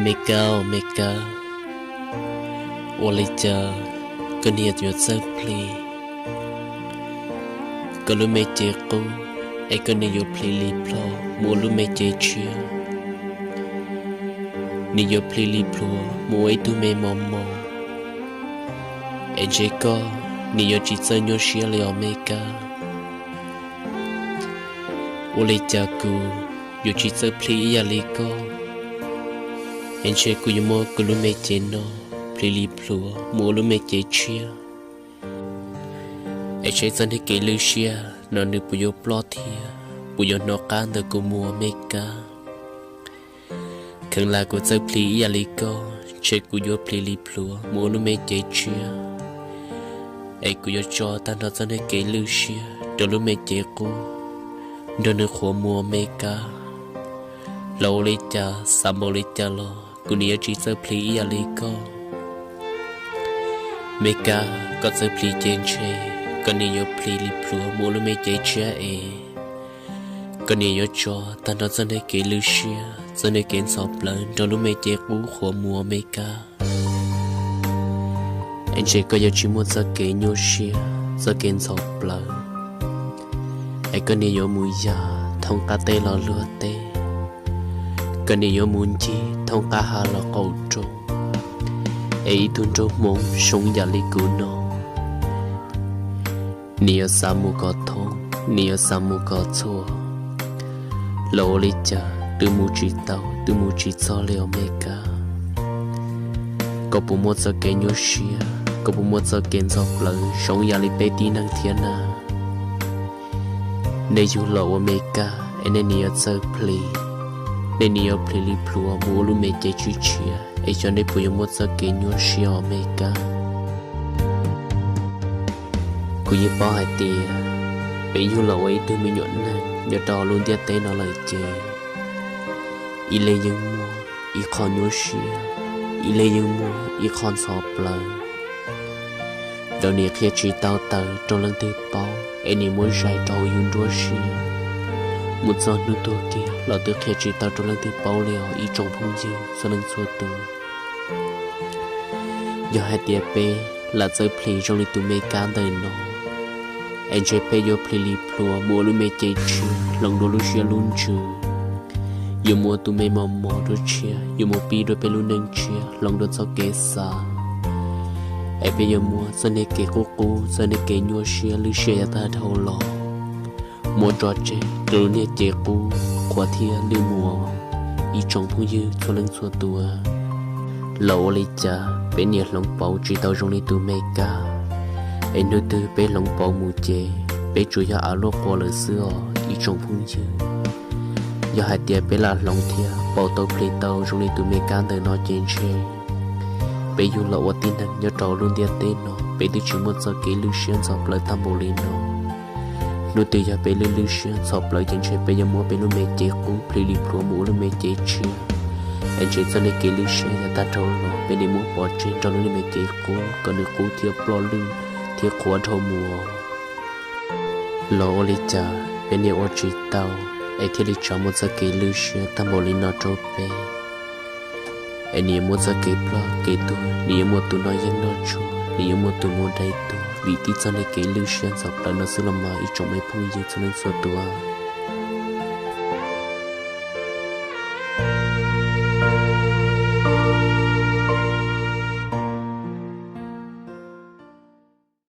Me Kab, me Kab, ua li cas koj niam yuav txawj plhis koj lub me cev qub, es koj niam yuav plhis li plhuav mus ua lub me cev tshiab? Nws yuav plhis li plhuav mus ua ib tug me mos mos, es ntshe koj niam yuav tsis txawj nyuaj siab li os me Kab. Ua li cas kuv yuav tsis txawj plhis ib yam li koj, es ntshe kuv yuav muab kuv lub me cev no plhis li plhuav mus ua lub me cev tshiab, es saib txoj niag kev lwj siab no nws puas yuav ploj thiab puas yuav hnov qab ntawm kuv mus os me Kab. Kheev lam kuv txawj plhis ib yam li koj, ntshe kuv yuav plhis li plhuav mus ua lub me cev tshiab, es kuv yuav tso tag nrho txoj niag kev lwj siab rau lub me cev qub, nrog nws qhuav mus os me Kab. Los ua li cas xav npaum li cas los kuv niam yuav tsis txawj plhis ib yam li koj. Me Kab, koj txawj plhis ces ntshe koj niam yuav plhis li plhuav mus ua lub me cev tshiab es koj niam yuav tso tag nrho txoj niag kev lwj siab, txoj niag kev ntxhov plawv nrog lub me cev qub qhuav mus os me Kab. Es ntshe koj yuav tsis muaj txoj kev nyuaj siab, txoj kev ntxhov plawv, es koj niam yuav mus yam thoob qab teb los luag teb, koj niam yuav mus ncig thoob qab hav los qaum roob, es ib tug nraug Hmoob zoo yam li kuv no, nws yuav xav mus kom thoob, nws yuav xav mus kom txhua, los ua li cas twb mus tsis tau, twb mus tsis txog li os me Kab. Koj puas muaj txoj kev nyuaj siab, koj puas muaj txoj kev ntxhov plawv zoo yam li peb tib neeg thiab na? Nej yug los ua me Kab es nej niam yuav txawj plhis, nej niam yuav plhis li plhuav mus ua lub me cev tshiab tshiab, es xyov nej puas yuav muaj txoj kev nyuaj siab os me Kab. Kuv yeej paub hais tias peb yug los ua ib tug me nyuam neeg nyob rau lub ntiaj teb no lawm ces ib leeg yeej muaj ib qho nyuaj siab, ib leeg yeej muaj ib qho ntxhov plawv. Txawm niam qhia tsis tau tawm rau leej twg paub es niam muab zais rau hauv yus nruab siab, mus txog hnub tuag kiag los twb qhia tsis tau rau leej twg paub li os ib tsoom phooj ywg txhua leej txhua tus. Yog hais tias peb lam txawj plhis zoo li tus me Kab ntawm no, es ntshe peb yuav plhis li plhuav mus ua lub me cev tshiab hloov dua lub siab lub ntsws, yuav mus ua tus me mos mos dua tshiab, yuav mus pib dua peb lub neej tshiab hloov dua txoj kev xav, es peb yuav muaj txoj niag kev qub qub, txoj niag kev nyuaj siab lwj siab yav tag dhau los muab tso tseg rau lub niag cev qub qhuav thiab lwj mus. Ib tsoom phooj ywg txhua leej txhua tus, los ua li cas peb niam hloov pauv tsis tau zoo li tus me Kab, es hnub twg peb hloov pauv mus ces peb tsuas yog av luaj qua lawm xwb os ib tsoom phooj ywg. Yog hais tias peb lam hloov thiab pauv tau plhis tau zoo li tus me Kab ntawm no ces ntshe peb yug los ua tib neeg nyob rau lub ntiaj teb no peb twb tsis muaj txoj kev lwj siab ntxhov plawv tag npaum li no. Hnub twg yog peb lwj lwj siab ntxhov plawv ces ntshe peb yuav muab peb lub me cev qub plhis li plhuav mus ua lub me cev tshiab, es ntshe txoj niag kev lwj siab yav tag dhau los peb niam muab pov tseg nrog lub niag me cev qub kom nws qub thiab ploj lwj thiab qhuav dhau mus. Los ua li cas peb niam ua tsis tau es thiaj li tso muaj txoj kev lwj siab tag npaum li no rau peb, es nws yuav muaj txoj kev ploj kev tuag, nws yuav muaj tus noj yeeb noj tshuaj, nws yuav muaj tus mus dai tuag vim tib txoj niag kev lwj siab ntxhov plawv no xwb los mas ib tsoom me phooj ywg txhua leej txhua tus.